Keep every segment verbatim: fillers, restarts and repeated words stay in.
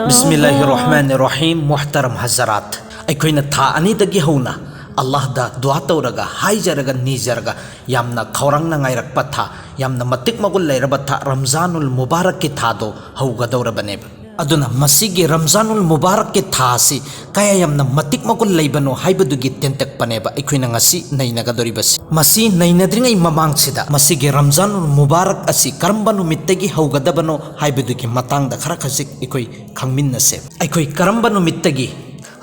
ꯕꯤꯁꯃꯤꯜꯂꯥꯍꯤꯔ ꯔꯍꯃꯥꯅꯤꯔ ꯔꯍꯤꯝ꯫ ꯃꯨꯍꯇꯔꯝ ꯍꯖꯔꯥꯠ, ꯑꯩꯈꯣꯏꯅ ꯊꯥ ꯑꯅꯤꯗꯒꯤ ꯍꯧꯅ ꯑꯜꯂꯥꯍꯗ ꯗꯨꯋꯥ ꯇꯧꯔꯒ, ꯍꯥꯏꯖꯔꯒ, ꯅꯤꯖꯔꯒ, ꯌꯥꯝꯅ ꯈꯧꯔꯥꯡꯅ ꯉꯥꯏꯔꯛꯄ ꯊꯥ, ꯌꯥꯝꯅ ꯃꯇꯤꯛ ꯃꯒꯨꯟ ꯂꯩꯔꯕ ꯊꯥ, ꯔꯝꯖꯥꯅꯨꯜ ꯃꯨꯕꯥꯔꯛꯀꯤ ꯊꯥꯗꯣ ꯍꯧꯒꯗꯧꯔꯕꯅꯦꯕ꯫ ꯑꯗꯨꯅ ꯃꯁꯤꯒꯤ ꯔꯝꯖꯥꯅꯨꯜ ꯃꯨꯕꯥꯔꯛꯀꯤ ꯊꯥ ꯑꯁꯤ ꯀꯌꯥ ꯌꯥꯝꯅ ꯃꯇꯤꯛ ꯃꯒꯨꯟ ꯂꯩꯕꯅꯣ ꯍꯥꯏꯕꯗꯨꯒꯤ ꯇꯦꯟꯇꯛꯄꯅꯦꯕ ꯑꯩꯈꯣꯏꯅ ꯉꯁꯤ ꯅꯩꯅꯒꯗꯧꯔꯤꯕꯁꯤ꯫ ꯃꯁꯤ ꯅꯩꯅꯗ꯭ꯔꯤꯉꯩ ꯃꯃꯥꯡꯁꯤꯗ ꯃꯁꯤꯒꯤ ꯔꯝꯖꯥꯅꯨꯜ ꯃꯨꯕꯥꯔꯛ ꯑꯁꯤ ꯀꯔꯝꯕ ꯅꯨꯃꯤꯠꯇꯒꯤ ꯍꯧꯒꯗꯕꯅꯣ ꯍꯥꯏꯕꯗꯨꯒꯤ ꯃꯇꯥꯡꯗ ꯈꯔ ꯈꯖꯤꯛ ꯑꯩꯈꯣꯏ ꯈꯪꯃꯤꯟꯅꯁꯦ꯫ ꯑꯩꯈꯣꯏ ꯀꯔꯝꯕ ꯅꯨꯃꯤꯠꯇꯒꯤ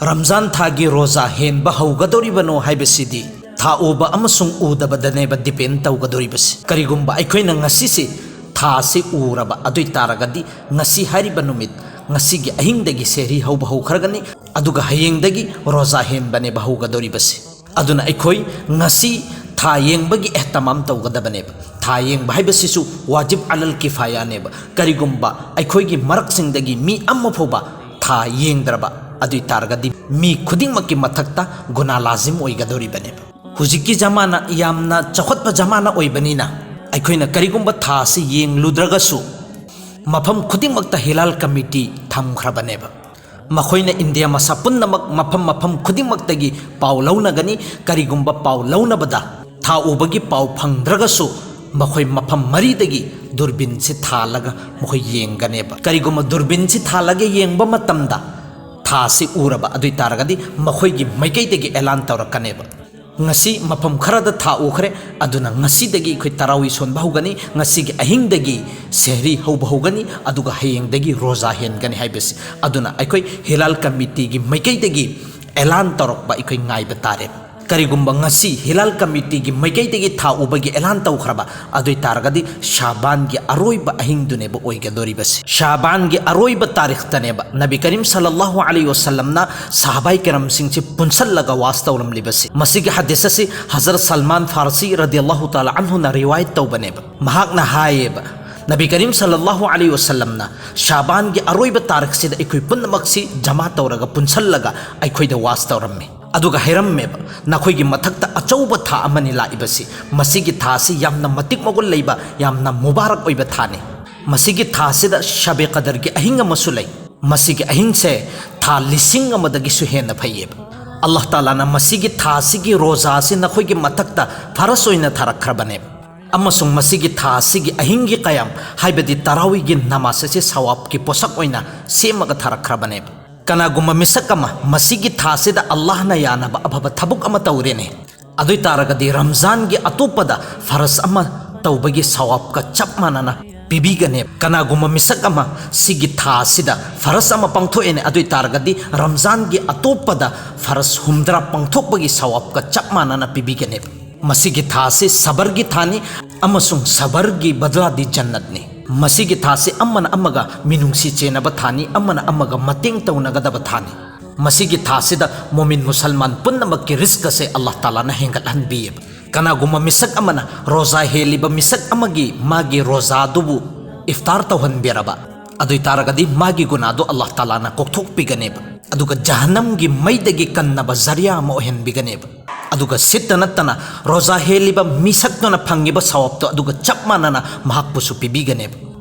ꯔꯝꯖꯥꯟ ꯊꯥꯒꯤ ꯔꯣꯖꯥ ꯍꯦꯟꯕ ꯍꯧꯒꯗꯧꯔꯤꯕꯅꯣ ꯍꯥꯏꯕꯁꯤꯗꯤ ꯊꯥ ꯎꯕ ꯑꯃꯁꯨꯡ ꯎꯗꯕꯗꯅꯦꯕ depend ꯇꯧꯒꯗꯧꯔꯤꯕꯁꯤ꯫ ꯀꯔꯤꯒꯨꯝꯕ ꯑꯩꯈꯣꯏꯅ ꯉꯁꯤꯁꯤ ꯊꯥ ꯑꯁꯤ ꯎꯔꯕ ꯑꯗꯨ ꯑꯣꯏ ꯇꯥꯔꯒꯗꯤ, ꯉꯁꯤ ꯍꯥꯏꯔꯤꯕ ꯅꯨꯃꯤꯠ, ꯉꯁꯤꯒꯤ ꯑꯍꯤꯡꯗꯒꯤ ꯁꯦꯍꯔꯤ ꯍꯧꯕ ꯍꯧꯈ꯭ꯔꯒꯅꯤ, ꯑꯗꯨꯒ ꯍꯌꯦꯡꯗꯒꯤ ꯔꯣꯖꯥ ꯍꯦꯟꯕꯅꯦꯕ ꯍꯧꯒꯗꯧꯔꯤꯕꯁꯤ꯫ ꯑꯗꯨꯅ ꯑꯩꯈꯣꯏ ꯉꯁꯤ ꯊꯥ ꯌꯦꯡꯕꯒꯤ ꯑꯦꯍꯇꯃꯥꯝ ꯇꯧꯒꯗꯕꯅꯦꯕ꯫ ꯊꯥ ꯌꯦꯡꯕ ꯍꯥꯏꯕꯁꯤꯁꯨ ꯋꯥꯖꯤꯕ ꯑꯂꯜ ꯀꯤꯐꯥꯌꯥꯅꯦꯕ꯫ ꯀꯔꯤꯒꯨꯝꯕ ꯑꯩꯈꯣꯏꯒꯤ ꯃꯔꯛꯁꯤꯡꯗꯒꯤ ꯃꯤ ꯑꯃ ꯐꯥꯎꯕ ꯊꯥ ꯌꯦꯡꯗ꯭ꯔꯕ ꯑꯗꯨ ꯑꯣꯏ ꯇꯥꯔꯒꯗꯤ, ꯃꯤ ꯈꯨꯗꯤꯡꯃꯛꯀꯤ ꯃꯊꯛꯇ ꯒꯨꯅꯥ ꯂꯥꯖꯤꯝ ꯑꯣꯏꯒꯗꯧꯔꯤꯕꯅꯦꯕ꯫ ꯍꯧꯖꯤꯛꯀꯤ ꯖꯃꯥꯅꯥ ꯌꯥꯝꯅ ꯆꯥꯎꯈꯠꯄ ꯖꯃꯥꯅꯥ ꯑꯣꯏꯕꯅꯤꯅ, ꯑꯩꯈꯣꯏꯅ ꯀꯔꯤꯒꯨꯝꯕ ꯊꯥ ꯑꯁꯤ ꯌꯦꯡꯂꯨꯗ꯭ꯔꯒꯁꯨ, ꯃꯐꯝ ꯈꯨꯗꯤꯡꯃꯛꯇ ꯍꯤꯂꯥꯜ ꯀꯃꯤꯇꯤ ꯊꯝꯈ꯭ꯔꯕꯅꯦꯕ꯫ ꯃꯈꯣꯏꯅ ꯏꯟꯗꯤꯌꯥ ꯃꯁꯥ ꯄꯨꯝꯅꯃꯛ ꯃꯐꯝ ꯃꯐꯝ ꯈꯨꯗꯤꯡꯃꯛꯇꯒꯤ ꯄꯥꯎ ꯂꯧꯅꯒꯅꯤ꯫ ꯀꯔꯤꯒꯨꯝꯕ ꯄꯥꯎ ꯂꯧꯅꯕꯗ ꯊꯥ ꯎꯕꯒꯤ ꯄꯥꯎ ꯐꯪꯗ꯭ꯔꯒꯁꯨ, ꯃꯈꯣꯏ ꯃꯐꯝ ꯃꯔꯤꯗꯒꯤ ꯗꯨꯔꯕꯤꯟꯁꯤ ꯊꯥꯜꯂꯒ ꯃꯈꯣꯏ ꯌꯦꯡꯒꯅꯦꯕ꯫ ꯀꯔꯤꯒꯨꯝꯕ ꯗꯨꯔꯕꯤꯟꯁꯤ ꯊꯥꯜꯂꯒ ꯌꯦꯡꯕ ꯃꯇꯝꯗ ꯊꯥꯁꯤ ꯎꯔꯕ ꯑꯗꯨ ꯑꯣꯏ ꯇꯥꯔꯒꯗꯤ, ꯃꯈꯣꯏꯒꯤ ꯃꯥꯏꯀꯩꯗꯒꯤ ꯑꯦꯂꯥꯟ ꯇꯧꯔꯛꯀꯅꯦꯕ꯫ ꯉꯁꯤ ꯃꯐꯝ ꯈꯔꯗ ꯊꯥ ꯎꯈ꯭ꯔꯦ, ꯑꯗꯨꯅ ꯉꯁꯤꯗꯒꯤ ꯑꯩꯈꯣꯏ ꯇꯔꯥꯋꯤ ꯁꯣꯟꯕ ꯍꯧꯒꯅꯤ, ꯉꯁꯤꯒꯤ ꯑꯍꯤꯡꯗꯒꯤ ꯁꯦꯍꯔꯤ ꯍꯧꯕ ꯍꯧꯒꯅꯤ, ꯑꯗꯨꯒ ꯍꯌꯦꯡꯗꯒꯤ ꯔꯣꯖꯥ ꯍꯦꯟꯒꯅꯤ ꯍꯥꯏꯕꯁꯤ꯫ ꯑꯗꯨꯅ ꯑꯩꯈꯣꯏ ꯍꯤꯂꯥꯜ ꯀꯃꯤꯇꯤꯒꯤ ꯃꯥꯏꯀꯩꯗꯒꯤ ꯑꯦꯂꯥꯟ ꯇꯧꯔꯛꯄ ꯑꯩꯈꯣꯏ ꯉꯥꯏꯕ ꯇꯥꯔꯦ꯫ ꯀꯔꯤꯒꯨꯝꯕ ꯉꯁꯤ ꯍꯤꯂꯥꯜ ꯀꯃꯤꯇꯤꯒꯤ ꯃꯥꯏꯀꯩꯗꯒꯤ ꯊꯥ ꯎꯕꯒꯤ ꯑꯦꯂꯥꯟ ꯇꯧꯈ꯭ꯔꯕ ꯑꯗꯨ ꯑꯣꯏ ꯇꯥꯔꯒꯗꯤ, ꯁꯥꯕꯥꯟꯒꯤ ꯑꯔꯣꯏꯕ ꯑꯍꯤꯡꯗꯨꯅꯦꯕ ꯑꯣꯏꯒꯗꯧꯔꯤꯕꯁꯤ꯫ ꯁꯥꯕꯥꯟꯒꯤ ꯑꯔꯣꯏꯕ ꯇꯥꯔꯤꯈꯇꯅꯦꯕ ꯅꯕꯤ ꯀꯔꯤꯝ ꯁꯜꯂꯜꯂꯥꯍꯨ ꯑꯂꯩꯍꯤ ꯋꯁꯜꯂꯝꯅ ꯁꯍꯥꯕꯥꯏ ꯀꯔꯝꯁꯤꯡꯁꯤ ꯄꯨꯟꯁꯜꯂꯒ ꯋꯥꯁ ꯇꯧꯔꯝꯂꯤꯕꯁꯤ꯫ ꯃꯁꯤꯒꯤ ꯍꯗꯤꯁ ꯑꯁꯤ ꯍꯖꯔꯠ ꯁꯜꯃꯥꯟ ꯐꯥꯔꯁꯤ ꯔꯗꯤꯌꯜꯂꯥꯍꯨ ꯇꯥꯂꯥ ꯑꯟꯍꯨꯅ ꯔꯤꯋꯥꯌꯠ ꯇꯧꯕꯅꯦꯕ꯫ ꯃꯍꯥꯛꯅ ꯍꯥꯏꯌꯦꯕ, ꯅꯕꯤ ꯀꯔꯤꯝ ꯁꯜꯂꯜꯂꯥꯍꯨ ꯑꯂꯩꯍꯤ ꯋꯁꯜꯂꯝꯅ ꯁꯥꯕꯥꯟꯒꯤ ꯑꯔꯣꯏꯕ ꯇꯥꯔꯤꯈꯁꯤꯗ ꯑꯩꯈꯣꯏ ꯄꯨꯝꯅꯃꯛꯁꯤ ꯖꯃꯥ ꯇꯧꯔꯒ, ꯄꯨꯟꯁꯜꯂꯒ ꯑꯩꯈꯣꯏꯗ ꯋꯥꯁ ꯇꯧꯔꯝꯃꯤ꯫ ꯑꯗꯨꯒ ꯍꯥꯏꯔꯝꯃꯦꯕ, "ꯅꯈꯣꯏꯒꯤ ꯃꯊꯛꯇ ꯑꯆꯧꯕ ꯊꯥ ꯑꯃꯅꯤ ꯂꯥꯛꯏꯕꯁꯤ꯫ ꯃꯁꯤꯒꯤ ꯊꯥꯁꯤ ꯌꯥꯝꯅ ꯃꯇꯤꯛ ꯃꯒꯨꯟ ꯂꯩꯕ, ꯌꯥꯝꯅ ꯃꯨꯕꯥꯔꯛ ꯑꯣꯏꯕ ꯊꯥꯅꯤ꯫ ꯃꯁꯤꯒꯤ ꯊꯥꯁꯤꯗ ꯁꯕꯦ ꯀꯗꯔꯒꯤ ꯑꯍꯤꯡ ꯑꯃꯁꯨ ꯂꯩ꯫ ꯃꯁꯤꯒꯤ ꯑꯍꯤꯡꯁꯦ ꯊꯥ ꯂꯤꯁꯤꯡ ꯑꯃꯗꯒꯤꯁꯨ ꯍꯦꯟꯅ ꯐꯩꯌꯦꯕ꯫ ꯑꯜꯂꯥꯍ ꯇꯥꯂꯥꯅ ꯃꯁꯤꯒꯤ ꯊꯥꯁꯤꯒꯤ ꯔꯣꯖꯥꯁꯤ ꯅꯈꯣꯏꯒꯤ ꯃꯊꯛꯇ ꯐꯔꯁ ꯑꯣꯏꯅ ꯊꯥꯔꯛꯈ꯭ꯔꯕꯅꯦꯕ꯫ ꯑꯃꯁꯨꯡ ꯃꯁꯤꯒꯤ ꯊꯥ ꯑꯁꯤꯒꯤ ꯑꯍꯤꯡꯒꯤ ꯀꯌꯥꯝ, ꯍꯥꯏꯕꯗꯤ ꯇꯔꯥꯋꯤꯒꯤ ꯅꯃꯥꯖ ꯑꯁꯤ ꯁꯋꯥꯕꯀꯤ ꯄꯣꯠꯁꯛ ꯑꯣꯏꯅ ꯁꯦꯝꯃꯒ ꯊꯥꯔꯛꯈ꯭ꯔꯕꯅꯦꯕ꯫ ꯀꯅꯥꯒꯨꯝꯕ ꯃꯤꯁꯛ ꯑꯃ ꯃꯁꯤꯒꯤ ꯊꯥꯁꯤꯗ ꯑꯜꯂꯥꯍꯅ ꯌꯥꯅꯕ ꯑꯐꯕ ꯊꯕꯛ ꯑꯃ ꯇꯧꯔꯦꯅꯦ, ꯑꯗꯨ ꯑꯣꯏ ꯇꯥꯔꯒꯗꯤ ꯔꯝꯖꯥꯟꯒꯤ ꯑꯇꯣꯞꯄꯗ ꯐꯔꯁ ꯑꯃ ꯇꯧꯕꯒꯤ ꯁꯋꯥꯕꯀ ꯆꯞ ꯃꯥꯟꯅꯅ ꯄꯤꯕꯤꯒꯅꯦꯕ꯫ ꯀꯅꯥꯒꯨꯝꯕ ꯃꯤꯁꯛ ꯑꯃ ꯁꯤꯒꯤ ꯊꯥ ꯑꯁꯤꯗ ꯐꯔꯁ ꯑꯃ ꯄꯥꯡꯊꯣꯛꯑꯦꯅꯦ, ꯑꯗꯨ ꯑꯣꯏ ꯇꯥꯔꯒꯗꯤ ꯔꯝꯖꯥꯟꯒꯤ ꯑꯇꯣꯞꯄꯗ ꯐꯔꯁ ꯍꯨꯝꯗ꯭ꯔꯥ ꯄꯥꯡꯊꯣꯛꯄꯒꯤ ꯁꯋꯥꯕꯀ ꯆꯞ ꯃꯥꯟꯅꯅ ꯄꯤꯕꯤꯒꯅꯦꯕ꯫ ꯃꯁꯤꯒꯤ ꯊꯥ ꯑꯁꯤ ꯁꯕꯔꯒꯤ ꯊꯥꯅꯤ, ꯑꯃꯁꯨꯡ ꯁꯕꯔꯒꯤ ꯕꯗꯂꯥꯗꯤ ꯖꯟꯅꯠꯅꯤ꯫ ꯃꯁꯤꯒꯤ ꯊꯥ ꯑꯁꯤ ꯑꯃꯅ ꯑꯃꯒ ꯃꯤꯅꯨꯡꯁꯤ ꯆꯦꯟꯅꯕ ꯊꯥꯅꯤ, ꯑꯃꯅ ꯑꯃꯒ ꯃꯇꯦꯡ ꯇꯧꯅꯒꯗꯕ ꯊꯥꯅꯤ꯫ ꯃꯁꯤꯒꯤ ꯊꯥꯁꯤꯗ ꯃꯣꯃꯤꯟ ꯃꯨꯁꯜꯃꯥꯟ ꯄꯨꯝꯅꯃꯛꯀꯤ ꯔꯤꯖ꯭ꯛ ꯑꯁꯦ ꯑꯜꯂꯥꯍ ꯇꯥꯂꯥꯅ ꯍꯦꯟꯒꯠꯍꯟꯕꯤꯌꯦꯕ꯫ ꯀꯅꯥꯒꯨꯝꯕ ꯃꯤꯁꯛ ꯑꯃꯅ ꯔꯣꯖꯥ ꯍꯦꯜꯂꯤꯕ ꯃꯤꯁꯛ ꯑꯃꯒꯤ ꯃꯥꯒꯤ ꯔꯣꯖꯥꯗꯨꯕꯨ ꯏꯐꯇꯥꯔ ꯇꯧꯍꯟꯕꯤꯔꯕ, ꯑꯗꯨ ꯑꯣꯏ ꯇꯥꯔꯒꯗꯤ ꯃꯥꯒꯤ ꯒꯨꯅꯥꯗꯨ ꯑꯜꯂꯥꯍ ꯇꯥꯂꯥꯅ ꯀꯣꯛꯊꯣꯛꯄꯤꯒꯅꯦꯕ, ꯑꯗꯨꯒ ꯖꯍꯟꯅꯝꯒꯤ ꯃꯩꯗꯒꯤ ꯀꯟꯅꯕ ꯖꯔꯤꯌꯥ ꯑꯃ ꯑꯣꯏꯍꯟꯕꯤꯒꯅꯦꯕ꯫ ꯑꯗꯨꯒ ꯁꯤꯠꯇ ꯅꯠꯇꯅ ꯔꯣꯖꯥ ꯍꯦꯜꯂꯤꯕ ꯃꯤꯁꯛꯇꯨꯅ ꯐꯪꯉꯤꯕ ꯁꯋꯥꯕꯇꯣ ꯑꯗꯨꯒ ꯆꯞ ꯃꯥꯟꯅꯅ ꯃꯍꯥꯛꯄꯨꯁꯨ ꯄꯤꯕꯤꯒꯅꯦꯕ꯫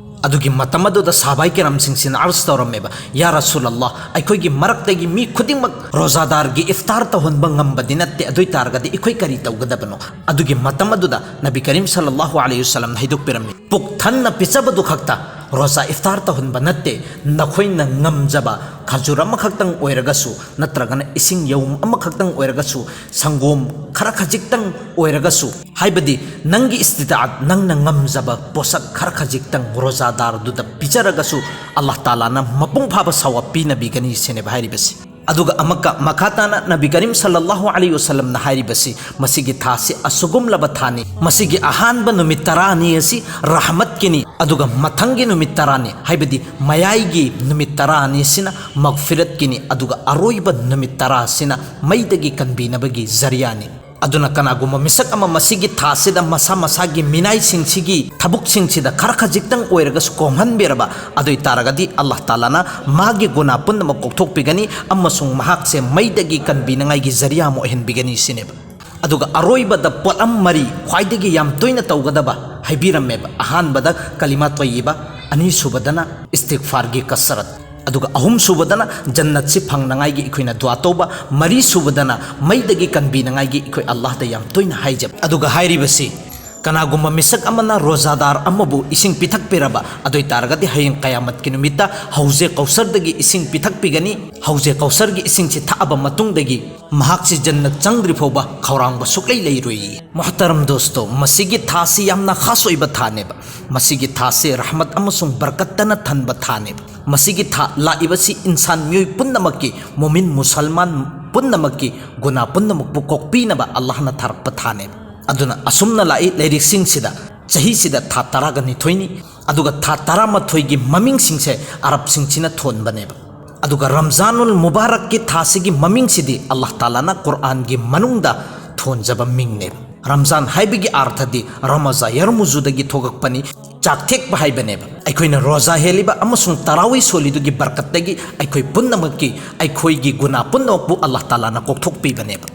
ꯑꯗꯨꯒꯤ ꯃꯇꯝ ꯑꯗꯨꯗ ꯁꯍꯥꯕꯥꯏ ꯀꯤꯔꯥꯝꯁꯤꯡꯁꯤꯅ ꯑꯔꯖ ꯇꯧꯔꯝꯃꯦꯕ, "ꯌꯥ ꯔꯁꯨꯂꯜꯂꯥꯍ, ꯑꯩꯈꯣꯏꯒꯤ ꯃꯔꯛꯇꯒꯤ ꯃꯤ ꯈꯨꯗꯤꯡꯃꯛ ꯔꯣꯖꯥꯗꯥꯔꯒꯤ ꯏꯐꯇꯥꯔ ꯇꯧꯍꯟꯕ ꯉꯝꯕꯗꯤ ꯅꯠꯇꯦ, ꯑꯗꯨ ꯑꯣꯏ ꯇꯥꯔꯒꯗꯤ ꯑꯩꯈꯣꯏ ꯀꯔꯤ ꯇꯧꯒꯗꯕꯅꯣ?" ꯑꯗꯨꯒꯤ ꯃꯇꯝ ꯑꯗꯨꯗ ꯅꯕꯤ ꯀꯔꯤꯝ ꯁꯜꯂꯜꯂꯥꯍꯨ ꯑꯂꯩꯍꯤ ꯋꯁꯜꯂꯝꯅ ꯍꯥꯏꯗꯣꯛꯄꯤꯔꯝꯃꯤ, ꯄꯨꯛ ꯊꯟꯅ ꯄꯤꯖꯕꯗꯨ ꯈꯛꯇ ꯔꯣꯖꯥ ꯏꯐꯇꯥꯔ ꯇꯧꯍꯟꯕ ꯅꯠꯇꯦ, ꯅꯈꯣꯏꯅ ꯉꯝꯖꯕ ꯈꯖꯨꯔ ꯑꯃꯈꯛꯇꯪ ꯑꯣꯏꯔꯒꯁꯨ, ꯅꯠꯇ꯭ꯔꯒꯅ ꯏꯁꯤꯡ ꯌꯧꯝ ꯑꯃꯈꯛꯇꯪ ꯑꯣꯏꯔꯒꯁꯨ, ꯁꯪꯒꯣꯝ ꯈꯔ ꯈꯖꯤꯛꯇꯪ ꯑꯣꯏꯔꯒꯁꯨ, ꯍꯥꯏꯕꯗꯤ ꯅꯪꯒꯤ ꯏꯁꯇꯤꯇꯥꯠ, ꯅꯪꯅ ꯉꯝꯖꯕ ꯄꯣꯠꯁꯛ ꯈꯔ ꯈꯖꯤꯛꯇꯪ ꯔꯣꯖꯥꯗꯥꯔꯗꯨꯗ ꯄꯤꯖꯔꯒꯁꯨ ꯑꯜꯂꯥꯍ ꯇꯥꯂꯥꯅ ꯃꯄꯨꯡ ꯐꯥꯕ ꯁꯋꯥꯕ ꯄꯤꯅꯕꯤꯒꯅꯤ ꯁꯤꯅꯦꯕ ꯍꯥꯏꯔꯤꯕꯁꯤ꯫ ꯑꯗꯨꯒ ꯑꯃꯛꯀ ꯃꯈꯥ ꯇꯥꯅ ꯅꯕꯤ ꯀꯔꯤꯝ ꯁꯜꯂꯜꯂꯥꯍꯨ ꯑꯂꯩꯍꯤ ꯋꯁꯜꯂꯝꯅ ꯍꯥꯏꯔꯤꯕꯁꯤ, ꯃꯁꯤꯒꯤ ꯊꯥꯁꯤ ꯑꯁꯨꯒꯨꯝꯂꯕ ꯊꯥꯅꯤ, ꯃꯁꯤꯒꯤ ꯑꯍꯥꯟꯕ ꯅꯨꯃꯤꯠ ꯇꯔꯥꯅꯤ ꯑꯁꯤ ꯔꯍꯃꯠꯀꯤꯅꯤ, ꯑꯗꯨꯒ ꯃꯊꯪꯒꯤ ꯅꯨꯃꯤꯠ ꯇꯔꯥꯅꯤ, ꯍꯥꯏꯕꯗꯤ ꯃꯌꯥꯏꯒꯤ ꯅꯨꯃꯤꯠ ꯇꯔꯥꯅꯤꯁꯤꯅ ꯃꯒꯐꯤꯔꯠꯀꯤꯅꯤ, ꯑꯗꯨꯒ ꯑꯔꯣꯏꯕ ꯅꯨꯃꯤꯠ ꯇꯔꯥꯁꯤꯅ ꯃꯩꯗꯒꯤ ꯀꯟꯕꯤꯅꯕꯒꯤ ꯖꯔꯤꯌꯥꯅꯤ꯫ ꯑꯗꯨꯅ ꯀꯅꯥꯒꯨꯝꯕ ꯃꯤꯁꯛ ꯑꯃ ꯃꯁꯤꯒꯤ ꯊꯥꯁꯤꯗ ꯃꯁꯥ ꯃꯁꯥꯒꯤ ꯃꯤꯅꯥꯏꯁꯤꯡꯁꯤꯒꯤ ꯊꯕꯛꯁꯤꯡꯁꯤꯗ ꯈꯔ ꯈꯖꯤꯛꯇꯪ ꯑꯣꯏꯔꯒꯁꯨ ꯀꯣꯝꯍꯟꯕꯤꯔꯕ, ꯑꯗꯨ ꯑꯣꯏ ꯇꯥꯔꯒꯗꯤ ꯑꯜꯂꯥꯍ ꯇꯥꯂꯥꯅ ꯃꯥꯒꯤ ꯒꯨꯅꯥ ꯄꯨꯝꯅꯃꯛ ꯀꯣꯛꯊꯣꯛꯄꯤꯒꯅꯤ ꯑꯃꯁꯨꯡ ꯃꯍꯥꯛꯁꯦ ꯃꯩꯗꯒꯤ ꯀꯟꯕꯤꯅꯉꯥꯏꯒꯤ ꯖꯔꯤꯌꯥ ꯑꯃ ꯑꯣꯏꯍꯟꯕꯤꯒꯅꯤ ꯁꯤꯅꯦꯕ꯫ ꯑꯗꯨꯒ ꯑꯔꯣꯏꯕꯗ ꯄꯣꯠꯂꯝ ꯃꯔꯤ ꯈ꯭ꯋꯥꯏꯗꯒꯤ ꯌꯥꯝ ꯇꯣꯏꯅ ꯇꯧꯒꯗꯕ ꯍꯥꯏꯕꯤꯔꯝꯃꯦꯕ꯫ ꯑꯍꯥꯟꯕꯗ ꯀꯂꯤꯃꯥ ꯇꯣꯌꯤꯕ, ꯑꯅꯤꯁꯨꯕꯗꯅ ꯏꯁꯇꯤꯒꯐꯥꯔꯒꯤ ꯀꯁꯔꯠ, ꯑꯗꯨꯒ ꯑꯍꯨꯝꯁꯨꯕꯗꯅ ꯖꯟꯅꯠꯁꯤ ꯐꯪꯅꯉꯥꯏꯒꯤ ꯑꯩꯈꯣꯏꯅ ꯗꯨꯋꯥ ꯇꯧꯕ, ꯃꯔꯤꯁꯨꯕꯗꯅ ꯃꯩꯗꯒꯤ ꯀꯟꯕꯤꯅꯉꯥꯏꯒꯤ ꯑꯩꯈꯣꯏ ꯑꯜꯂꯥꯍꯗ ꯌꯥꯝ ꯇꯣꯏꯅ ꯍꯥꯏꯖꯕ꯫ ꯑꯗꯨꯒ ꯍꯥꯏꯔꯤꯕꯁꯤ, ꯀꯅꯥꯒꯨꯝꯕ ꯃꯤꯁꯛ ꯑꯃꯅ ꯔꯣꯖꯥꯗꯥꯔ ꯑꯃꯕꯨ ꯏꯁꯤꯡ ꯄꯤꯊꯛꯄꯤꯔꯕ, ꯑꯗꯨ ꯑꯣꯏ ꯇꯥꯔꯒꯗꯤ ꯍꯌꯦꯡ ꯀꯌꯥꯃꯠꯀꯤ ꯅꯨꯃꯤꯠꯇ ꯍꯧꯖꯦ ꯀꯧꯁꯔꯗꯒꯤ ꯏꯁꯤꯡ ꯄꯤꯊꯛꯄꯤꯒꯅꯤ꯫ ꯍꯧꯖꯦ ꯀꯧꯁꯔꯒꯤ ꯏꯁꯤꯡꯁꯤ ꯊꯛꯑꯕ ꯃꯇꯨꯡꯗꯒꯤ ꯃꯍꯥꯛꯁꯤ ꯖꯟꯅꯠ ꯆꯪꯗ꯭ꯔꯤ ꯐꯥꯎꯕ ꯈꯧꯔꯥꯡꯕ ꯁꯨꯛꯂꯩ ꯂꯩꯔꯣꯏꯌꯦ꯫ ꯃꯨꯍꯇꯔꯝ ꯗꯣꯁꯇꯣ, ꯃꯁꯤꯒꯤ ꯊꯥꯁꯤ ꯌꯥꯝꯅ ꯈꯥꯁ ꯑꯣꯏꯕ ꯊꯥꯅꯦꯕ꯫ ꯃꯁꯤꯒꯤ ꯊꯥꯁꯤ ꯔꯍꯃꯠ ꯑꯃꯁꯨꯡ ꯕꯔꯀꯠꯇꯅ ꯊꯟꯕ ꯊꯥꯅꯦꯕ꯫ ꯃꯁꯤꯒꯤ ꯊꯥ ꯂꯥꯛꯏꯕꯁꯤ ꯏꯟꯁꯥꯟ ꯃꯤꯑꯣꯏ ꯄꯨꯝꯅꯃꯛꯀꯤ, ꯃꯣꯃꯤꯟ ꯃꯨꯁꯜꯃꯥꯟ ꯄꯨꯝꯅꯃꯛꯀꯤ ꯒꯨꯅꯥ ꯄꯨꯝꯅꯃꯛꯄꯨ ꯀꯣꯛꯄꯤꯅꯕ ꯑꯜꯂꯥꯍꯅ ꯊꯥꯔꯛꯄ ꯊꯥꯅꯦꯕ꯫ ꯑꯗꯨꯅ ꯑꯁꯨꯝꯅ ꯂꯥꯛꯏ ꯂꯥꯏꯔꯤꯛꯁꯤꯡꯁꯤꯗ, ꯆꯍꯤꯁꯤꯗ ꯊꯥ ꯇꯔꯥꯒ ꯅꯤꯊꯣꯏꯅꯤ, ꯑꯗꯨꯒ ꯊꯥ ꯇꯔꯥꯃꯥꯊꯣꯏꯒꯤ ꯃꯃꯤꯡꯁꯤꯡꯁꯦ ꯑꯔꯕꯁꯤꯡꯁꯤꯅ ꯊꯣꯟꯕꯅꯦꯕ꯫ ꯑꯗꯨꯒ ꯔꯝꯖꯥꯅꯨꯜ ꯃꯨꯕꯥꯔꯛꯀꯤ ꯊꯥꯁꯤꯒꯤ ꯃꯃꯤꯡꯁꯤꯗꯤ ꯑꯜꯂꯥꯍ ꯇꯥꯂꯥꯅ ꯀꯨꯔꯑꯥꯟꯒꯤ ꯃꯅꯨꯡꯗ ꯊꯣꯟꯖꯕ ꯃꯤꯡꯅꯦꯕ꯫ ꯔꯝꯖꯥꯟ ꯍꯥꯏꯕꯒꯤ ꯑꯥꯔꯊꯗꯤ ꯔꯃꯖꯥ ꯌꯔꯃꯨꯖꯨꯗꯒꯤ ꯊꯣꯛꯂꯛꯄꯅꯤ, ꯆꯥꯛꯊꯦꯛꯄ ꯍꯥꯏꯕꯅꯦꯕ꯫ ꯑꯩꯈꯣꯏꯅ ꯔꯣꯖꯥ ꯍꯦꯜꯂꯤꯕ ꯑꯃꯁꯨꯡ ꯇꯔꯥꯋꯤ ꯁꯣꯜꯂꯤꯗꯨꯒꯤ ꯕꯔꯀꯠꯇꯒꯤ ꯑꯩꯈꯣꯏ ꯄꯨꯝꯅꯃꯛꯀꯤ, ꯑꯩꯈꯣꯏꯒꯤ ꯒꯨꯅꯥ ꯄꯨꯝꯅꯃꯛꯄꯨ ꯑꯜꯂꯥꯍ ꯇꯥꯂꯥꯅ ꯀꯣꯛꯊꯣꯛꯄꯤꯕꯅꯦꯕ꯫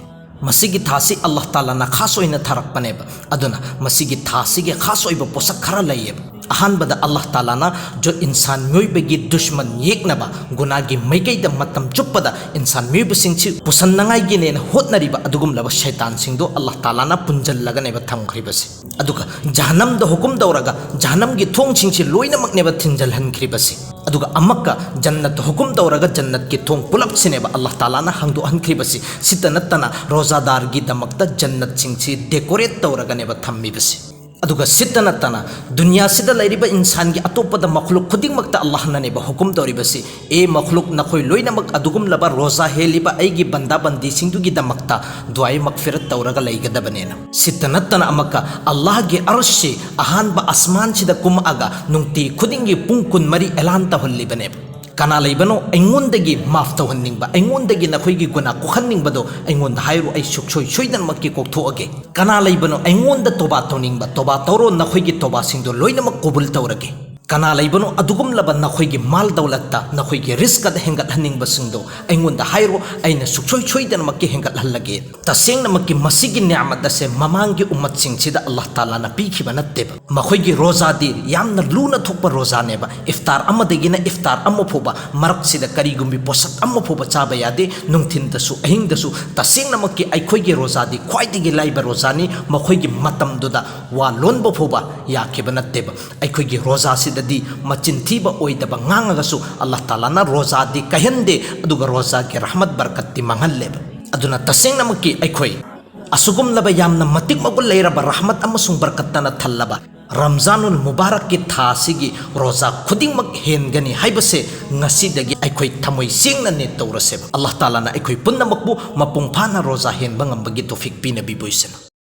ꯃꯁꯤꯒꯤ ꯊꯥꯁꯤ ꯑꯜꯂꯥꯍ ꯇꯥꯂꯥꯅ ꯈꯥꯁ ꯑꯣꯏꯅ ꯊꯥꯔꯛꯄꯅꯦꯕ꯫ ꯑꯗꯨꯅ ꯃꯁꯤꯒꯤ ꯊꯥꯁꯤꯒꯤ ꯈꯥꯁ ꯑꯣꯏꯕ ꯄꯣꯠꯁꯛ ꯈꯔ ꯂꯩꯌꯦꯕ꯫ ꯑꯍꯥꯟꯕꯗ ꯑꯜꯂꯥꯍ ꯇꯥꯂꯥꯅ ꯖꯣ ꯏꯟꯁꯥꯟ ꯃꯤꯑꯣꯏꯕꯒꯤ ꯗꯨꯁꯃꯟ ꯌꯦꯛꯅꯕ, ꯒꯨꯅꯥꯒꯤ ꯃꯥꯏꯀꯩꯗ ꯃꯇꯝ ꯆꯨꯞꯄꯗ ꯏꯟꯁꯥꯟ ꯃꯤꯑꯣꯏꯕꯁꯤꯡꯁꯤ ꯄꯨꯁꯟꯅꯉꯥꯏꯒꯤꯅꯦꯅ ꯍꯣꯠꯅꯔꯤꯕ ꯑꯗꯨꯒꯨꯝꯂꯕ ꯁꯩꯇꯥꯟꯁꯤꯡꯗꯣ ꯑꯜꯂꯥꯍ ꯇꯥꯂꯥꯅ ꯄꯨꯟꯖꯜꯂꯒꯅꯦꯕ ꯊꯝꯈ꯭ꯔꯤꯕꯁꯦ꯫ ꯑꯗꯨꯒ ꯖꯍꯟꯅꯝꯗ ꯍꯨꯀꯨꯝ ꯇꯧꯔꯒ ꯖꯍꯟꯅꯝꯒꯤ ꯊꯣꯡꯁꯤꯡꯁꯤ ꯂꯣꯏꯅꯃꯛꯅꯦꯕ ꯊꯤꯡꯖꯤꯜꯍꯟꯈ꯭ꯔꯤꯕꯁꯤ꯫ ꯑꯗꯨꯒ ꯑꯃꯨꯛꯀ ꯖꯟꯅꯠ ꯍꯨꯀꯨꯝ ꯇꯧꯔꯒ ꯖꯟꯅꯠꯀꯤ ꯊꯣꯡ ꯄꯨꯂꯞꯁꯤꯅꯦꯕ ꯑꯜꯂꯥꯍ ꯇꯥꯂꯥꯅ ꯍꯥꯡꯗꯣꯛꯍꯟꯈ꯭ꯔꯤꯕꯁꯤ꯫ ꯁꯤꯇ ꯅꯠꯇꯅ ꯔꯣꯖꯥꯗꯥꯔꯒꯤꯗꯃꯛꯇ ꯖꯟꯅꯠꯁꯤꯡꯁꯤ ꯗꯦꯀꯣꯔꯦꯠ ꯇꯧꯔꯒꯅꯦꯕ ꯊꯝꯃꯤꯕꯁꯤ꯫ ꯑꯗꯨꯒ ꯁꯤꯇ ꯅꯠꯇꯅ ꯗꯨꯅꯤꯌꯥꯁꯤꯗ ꯂꯩꯔꯤꯕ ꯏꯟꯁꯥꯟꯒꯤ ꯑꯇꯣꯞꯄꯗ ꯃꯈꯂꯨꯛ ꯈꯨꯗꯤꯡꯃꯛꯇ ꯑꯜꯂꯥꯍꯅꯅꯦꯕ ꯍꯨꯀꯨꯝ ꯇꯧꯔꯤꯕꯁꯤ, "ꯑꯦ ꯃꯈꯂꯨꯛ, ꯅꯈꯣꯏ ꯂꯣꯏꯅꯃꯛ ꯑꯗꯨꯒꯨꯝꯂꯕ ꯔꯣꯖꯥ ꯍꯦꯜꯂꯤꯕ ꯑꯩꯒꯤ ꯕꯟꯗꯥ ꯕꯟꯗꯤꯁꯤꯡꯗꯨꯒꯤꯗꯃꯛꯇ ꯗꯨꯑꯥꯏ ꯃꯛꯐꯤꯔꯠ ꯇꯧꯔꯒ ꯂꯩꯒꯗꯕꯅꯦꯅ"꯫ ꯁꯤꯇ ꯅꯠꯇꯅ ꯑꯃꯨꯛꯀ ꯑꯜꯂꯥꯍꯒꯤ ꯑꯔꯁꯁꯤ ꯑꯍꯥꯟꯕ ꯑꯁꯃꯥꯟꯁꯤꯗ ꯀꯨꯝꯃꯛꯑꯒ ꯅꯨꯡꯇꯤ ꯈꯨꯗꯤꯡꯒꯤ ꯄꯨꯡ ꯀꯨꯟꯃꯔꯤ ꯑꯦꯂꯥꯟ ꯇꯧꯍꯜꯂꯤꯕꯅꯦꯕ꯫ "ꯀꯅꯥ ꯂꯩꯕꯅꯣ ꯑꯩꯉꯣꯟꯗꯒꯤ ꯃꯥꯐ ꯇꯧꯍꯟꯅꯤꯡꯕ, ꯑꯩꯉꯣꯟꯗꯒꯤ ꯅꯈꯣꯏꯒꯤ ꯒꯨꯅꯥ ꯀꯣꯛꯍꯟꯅꯤꯡꯕꯗꯣ ꯑꯩꯉꯣꯟꯗ ꯍꯥꯏꯔꯨ, ꯑꯩ ꯁꯨꯛꯁꯣꯏ ꯁꯣꯏꯗꯅꯃꯛꯀꯤ ꯀꯣꯛꯊꯣꯛꯑꯒꯦ"? "ꯀꯅꯥ ꯂꯩꯕꯅꯣ ꯑꯩꯉꯣꯟꯗ ꯇꯣꯕꯥ ꯇꯧꯅꯤꯡꯕ, ꯇꯣꯕꯥ ꯇꯧꯔꯣ, ꯅꯈꯣꯏꯒꯤ ꯇꯣꯕꯥꯁꯤꯡꯗꯣ ꯂꯣꯏꯅꯃꯛ ꯀꯣꯕꯨꯜ ꯇꯧꯔꯒꯦ"? ꯀꯅꯥ ꯂꯩꯕꯅꯣ ꯑꯗꯨꯒꯨꯝꯂꯕ ꯅꯈꯣꯏꯒꯤ ꯃꯥꯜ ꯗꯧꯂꯠꯇ ꯅꯈꯣꯏꯒꯤ ꯔꯤꯁꯀꯗ ꯍꯦꯟꯒꯠꯍꯟꯅꯤꯡꯕꯁꯤꯡꯗꯣ ꯑꯩꯉꯣꯟꯗ ꯍꯥꯏꯔꯣ, ꯑꯩꯅ ꯁꯨꯡꯁꯣꯏ ꯁꯣꯏꯗꯅꯃꯛꯀꯤ ꯍꯦꯟꯒꯠꯍꯜꯂꯒꯦ꯫ ꯇꯁꯦꯡꯅꯃꯛꯀꯤ ꯃꯁꯤꯒꯤ ꯅꯤꯌꯥꯃꯠ ꯑꯁꯦ ꯃꯃꯥꯡꯒꯤ ꯎꯝꯃꯠꯁꯤꯡꯁꯤꯗ ꯑꯜꯂꯥꯍ ꯇꯥꯂꯥꯅ ꯄꯤꯈꯤꯕ ꯅꯠꯇꯦꯕ꯫ ꯃꯈꯣꯏꯒꯤ ꯔꯣꯖꯥꯗꯤ ꯌꯥꯝꯅ ꯂꯨꯅ ꯊꯣꯛꯄ ꯔꯣꯖꯥꯅꯦꯕ꯫ ꯏꯐꯇꯥꯔ ꯑꯃꯗꯒꯤꯅ ꯏꯐꯇꯥꯔ ꯑꯃ ꯐꯥꯎꯕ ꯃꯔꯛꯁꯤꯗ ꯀꯔꯤꯒꯨꯝꯕꯤ ꯄꯣꯠꯁꯛ ꯑꯃ ꯐꯥꯎꯕ ꯆꯥꯕ ꯌꯥꯗꯦ, ꯅꯨꯡꯊꯤꯟꯗꯁꯨ ꯑꯍꯤꯡꯗꯁꯨ꯫ ꯇꯁꯦꯡꯅꯃꯛꯀꯤ ꯑꯩꯈꯣꯏꯒꯤ ꯔꯣꯖꯥꯗꯤ ꯈ꯭ꯋꯥꯏꯗꯒꯤ ꯂꯥꯏꯕ ꯔꯣꯖꯥꯅꯤ꯫ ꯃꯈꯣꯏꯒꯤ ꯃꯇꯝꯗꯨꯗ ꯋꯥ ꯂꯣꯟꯕ ꯐꯥꯎꯕ ꯌꯥꯈꯤꯕ ꯅꯠꯇꯦꯕ꯫ ꯑꯩꯈꯣꯏꯒꯤ ꯔꯣꯖꯥꯁꯤꯗꯗꯤ ꯃꯆꯤꯟ ꯊꯤꯕ ꯑꯣꯏꯗꯕ ꯉꯥꯡꯉꯒꯁꯨ ꯑꯜꯂꯥꯍ ꯇꯥꯂꯥꯅ ꯔꯣꯖꯥꯗꯤ ꯀꯥꯏꯍꯟꯗꯦ, ꯑꯗꯨꯒ ꯔꯣꯖꯥꯒꯤ ꯔꯍꯃꯠ ꯕꯔꯀꯠꯇꯤ ꯃꯥꯡꯍꯜꯂꯦꯕ꯫ ꯑꯗꯨꯅ ꯇꯁꯦꯡꯅꯃꯛꯀꯤ ꯑꯩꯈꯣꯏ ꯑꯁꯤꯒꯨꯝꯂꯕ ꯌꯥꯝꯅ ꯃꯇꯤꯛ ꯃꯒꯨꯟ ꯂꯩꯔꯕ ꯔꯍꯃꯠ ꯑꯃꯁꯨꯡ ꯕꯔꯀꯠꯇꯅ ꯊꯜꯂꯕ ꯔꯝꯖꯥꯅꯨꯜ ꯃꯨꯕꯥꯔꯛꯀꯤ ꯊꯥ ꯑꯁꯤꯒꯤ ꯔꯣꯖꯥ ꯈꯨꯗꯤꯡꯃꯛ ꯍꯦꯟꯒꯅꯤ ꯍꯥꯏꯕꯁꯦ ꯉꯁꯤꯗꯒꯤ ꯑꯩꯈꯣꯏ ꯊꯃꯣꯏ ꯁꯦꯡꯅ ꯅꯤꯌꯠ ꯇꯧꯔꯁꯦꯕ꯫ ꯑꯜꯂꯥꯍ ꯇꯥꯂꯥꯅ ꯑꯩꯈꯣꯏ ꯄꯨꯝꯅꯃꯛꯄꯨ ꯃꯄꯨꯡ ꯐꯥꯅ ꯔꯣꯖꯥ ꯍꯦꯟꯕ ꯉꯝꯕꯒꯤ ꯇꯧꯐꯤꯛ ꯄꯤꯅꯕꯤꯕ ꯑꯣꯏꯁꯅꯨ꯫